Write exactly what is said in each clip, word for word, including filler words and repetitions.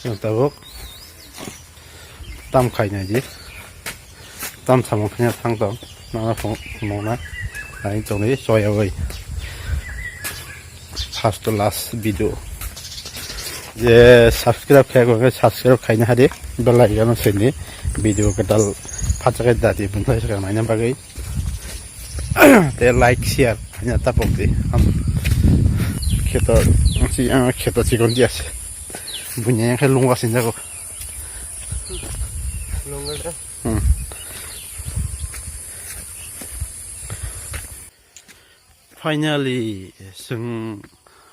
Chwng tabuk tam khaina di. Tam samung khaina thang tong. Nana phung nona. Ai chongni choya oi. First to last video. Je subscribe khai ko subscribe khaina hadi. Bell icon seni video kedal phachakai dati buntai saka naina bagwi. Te like share hanya tapok di. Am kheto si ang kheto chikon di ase. Bunya yang khai lungwa sinjago. Lungwa de. Hmm. Finally, seng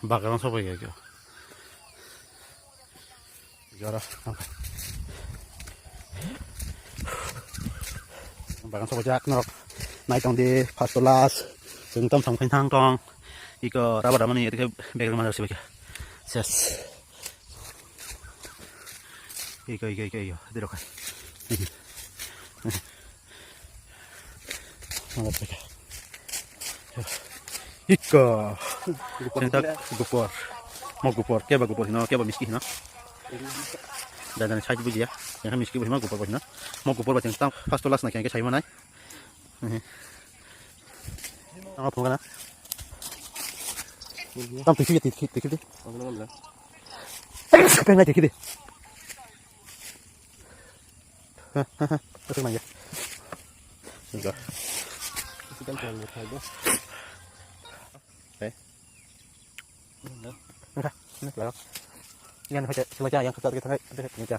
bagan sopai ga. Jora. Bagan sobo jak norok. Nai tong di, first to last. Chwng tam thang phain thang tong. Iko rubber damani, iko bag rwmani rwsibakhe. Ses. Iko, iko, iko, iko. Dirok. Iko. Gupor. Sentak gupor. Mo gupor, keba gupor hino, keba miski hino. Dada ni side bujiya. Yang miski hino gupor hino. Mo gupor ba sentak first to last na kaya kaya sai manai. Ang phone kana. Tam tiki tiki tiki. Pengai tiki. Asik nang ya. Enggak. Eh. Enggak. Ini lewat. Yang pakai selesai yang kita kita kita.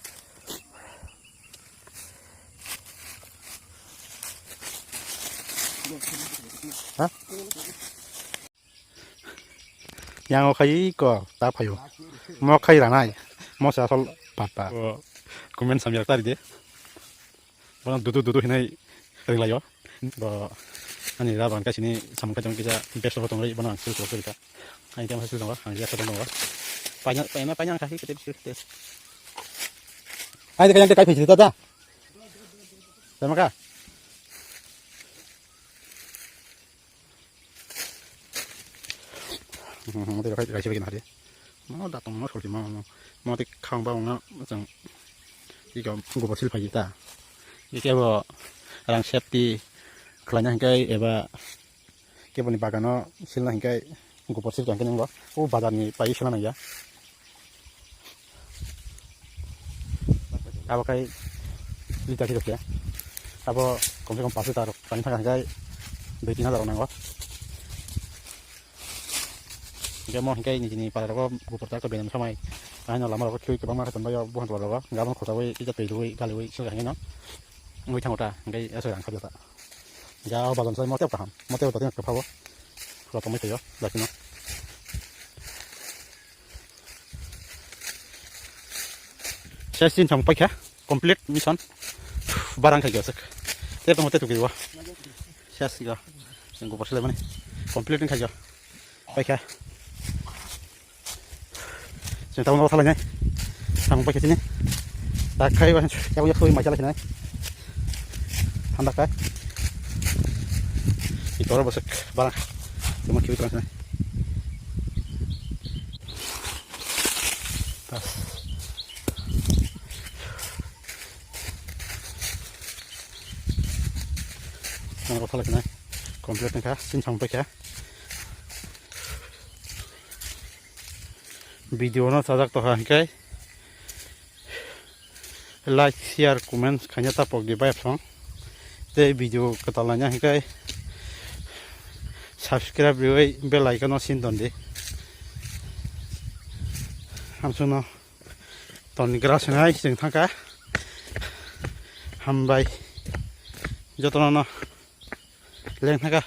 Hah? Yang o khai ko ta phayo. Mo khai ranai. Mo sa sol pata. Comment samjak tari de. Bono dudu dudu hinai ringlayo. Bo ani raban kaisini samung kaijang kisa best of tongri bono ang sil sil ka. Ani tem hasil tongo, ang jasa tongo. Panya panya panya ang kasi kete sil sil. Ai de kajang de kai phai da da. Sama ka? Mo tei raisi bai kena hari. Mo datong mo solti mo mo. Mo tei khang ba wngna chwng. Iko gobor sil phai ta. Ike bo rang safety khlaina hingkai eba keboni bagano silna hingkai gobor sil tongkhe nangbo. O bazar ni pai silna nangya. Abo khai liter khe dokya. Abo kom se kom pash liter pani thangkha hingkai dui tin hajar nango. Hingke mo hingke nini para rogo gupur ta ko benam samai. Aino lama rogo khiui kwbangma khe tonbaio buhan rogo. Gabon khotawui ija twi rwui galiui swnga hingke no. Wngwi thango ta hingke aswk rang khabjata. Ja o bazan sai mote kaham. Mote o tati phabo. Pura tongwi thaio lakino. Session thang paikha complete mission. Barang khaikha sek. Te tong te tukiwa. Ses yo. Sing ko parsele mani. Complete khaikha. Paikha. Sing tawno thalai nai. Thang paikha sini. Tak khai wa. Yaw yaw mai chala sinai. Handak kai. Itor bosek barang. Cuma kiwi terus nai. Ang rok salai khnai. Complete wngkha, sini samung paikha. Video no sajak tokha hingkai. Like, share, comments khaina tapok di bai phang. Tei video kwtal naina hingkai subscribe riwi bell icon no sin don di. Hamsung no ton gra swnai chwng thangkha. Hambai jotono no leng thangkha.